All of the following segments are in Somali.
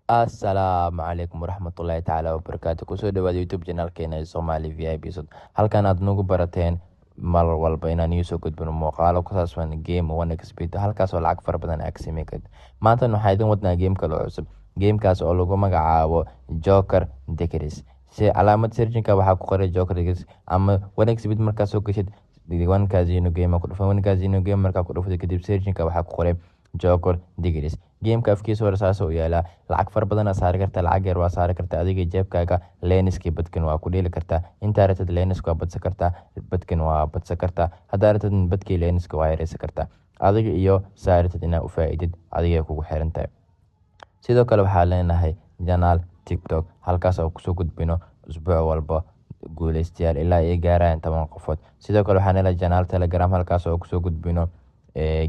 Assalaamu calaykum waraxmatullaahi tacaala wabarakaatu. Kusoo dhawaada YouTube channelkeena ee Somali VIP Sod, halkan aad nagu barateen mar walba inaan iisoo gudbino muuqaalo ku saabsan game 1xBet, halkaas oo lacag fara badan aad ka sameyn kartid. Maantan waxaa idin wadnaa game kale oo cusub, gamekaas oo lagu magacaabo Joker Degrees. Si calaamad searchinka waxaa ku qoray Joker Degrees ama 1xBet. Markaa soo gashid, One Casino Game ku dhufan. One Casino Game markaa ku dhufatid kadib, searchinka waxaa ku qoray Joker Degrees. Gameka afkiisa hore saas u yaalaa. Lacag fara badan saari kartaa, lacag yar waa saari kartaa. Adiga jeebkaaga leeniskii badkan waa ku dheeli kartaa. Intaa ratid leeniska waa badsan kartaa, badkan waa badsan kartaa. Haddaa ratid badkii leeniska waa yareysan kartaa. Adiga iyo saaratid inaa u faa'iidid adigay kugu xiran tahay. Sidoo kale waxaa leenahay channel TikTok, halkaas oo kusoo gudbino usbuuc walba guuleystayaal ilaa ay gaarayaan 10 qofood. Sidoo kale waxaa leedahay channel Telegram, halkaas oo kusoo gudbino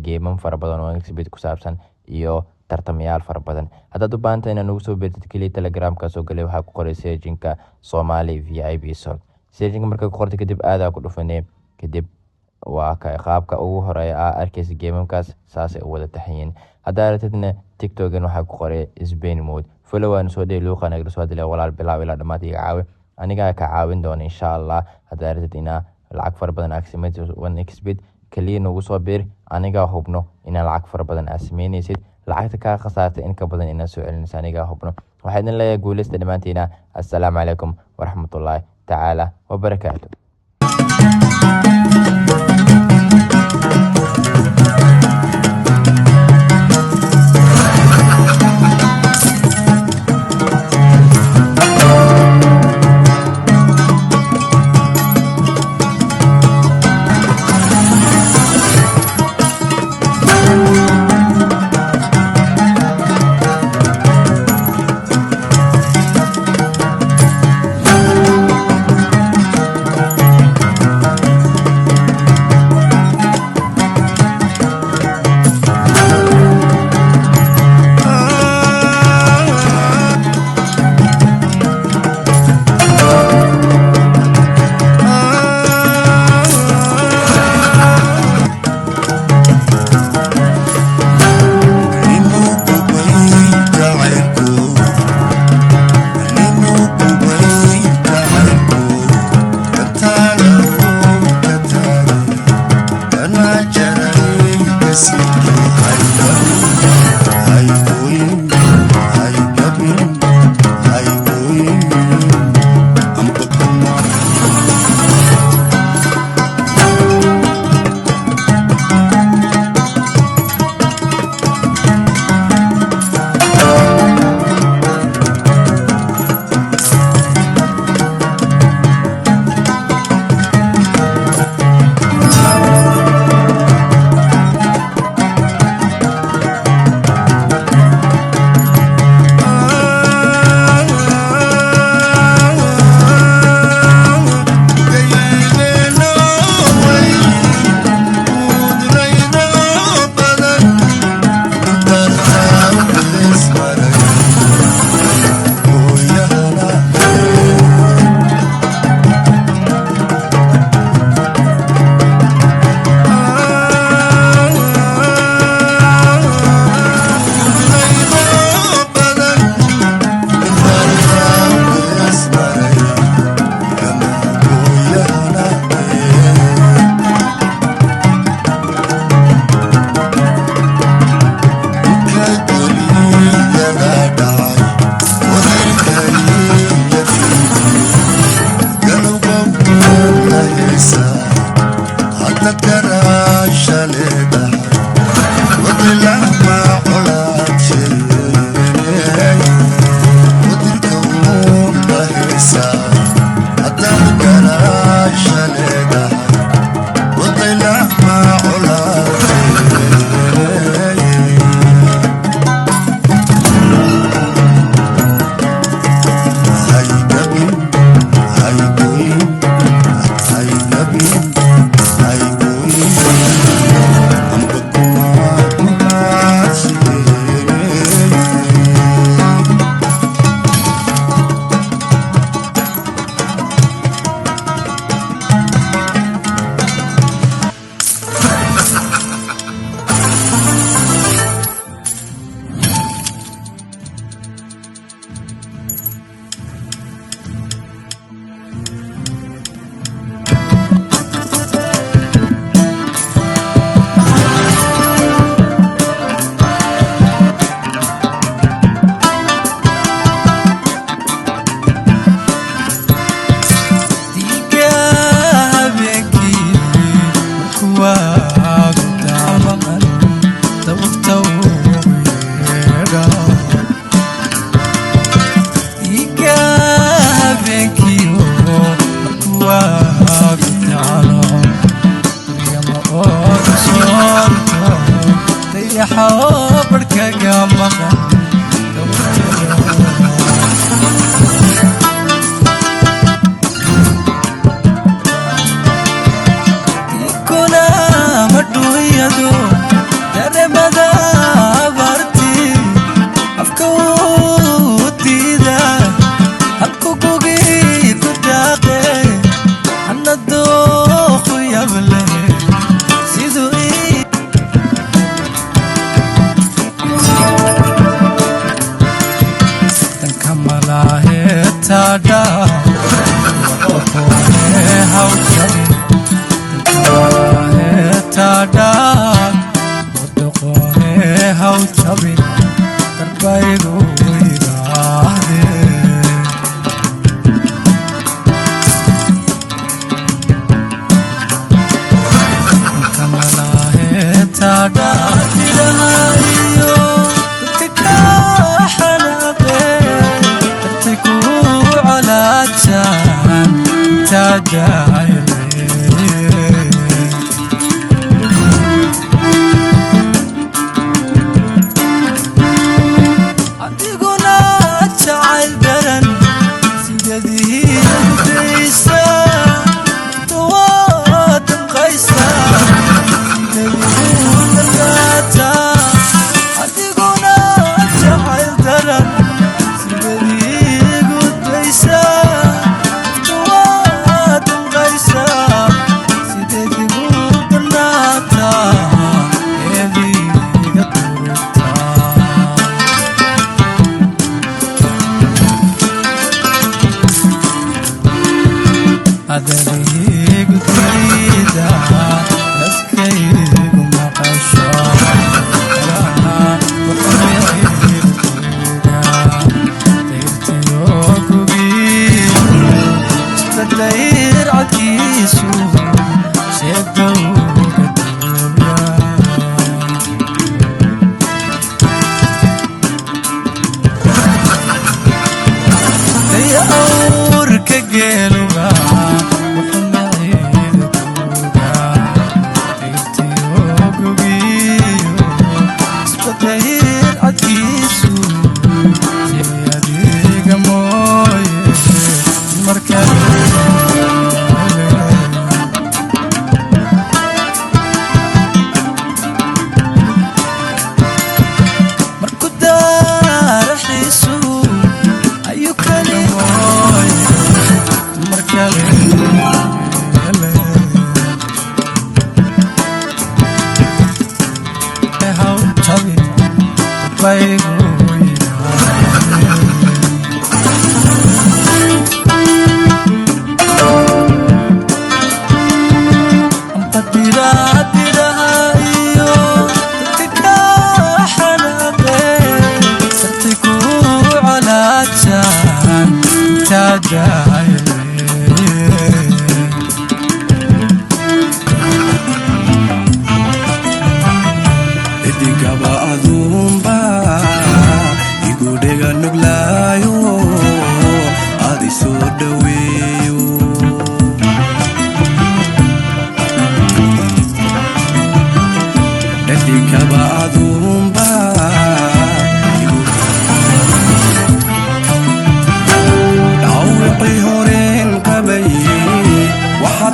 geeman fara badan oo xbet ku saabsan iyo tartamayaal fara badan. Haddaad u baahantay inaad nagu soo beertid, keliya Telegramka soo galay, waxaa ku qoray searchinka Somali VIP Sol. Searchinka markaa ku qortay kadib, aadaa ku dhufanay kadib, waa ka qaabka ugu horeeya aa arkaysa. Geemamkaas saasay u wada taxayiin. Haddaa ratidna, TikTokan waxaa ku qoray Spain mode. Follow waan soo dhey, luuqa nagala soo hadlaya. Walaal, bilaab ilaa dhammaad iga caawi, anigaa ka caawin doona insha Allah. Haddaa ratid inaa lacag fara badan aad sameynaysid 1xBet, kaliya nagu soo biir. Anigaa hubno inaa lacag fara badan aad sameynaysid. Lacagta kaa khasaartay in ka badan inaad soo celinaysa anigaa hubno. Waxaa idin leeyahay guuleysta dhammaantiina. Assalaamu calaykum waraxmatullaahi tacaala wabarakaatu.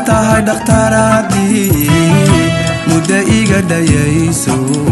Tahay dhakhtaradii muddo iga dhayayso.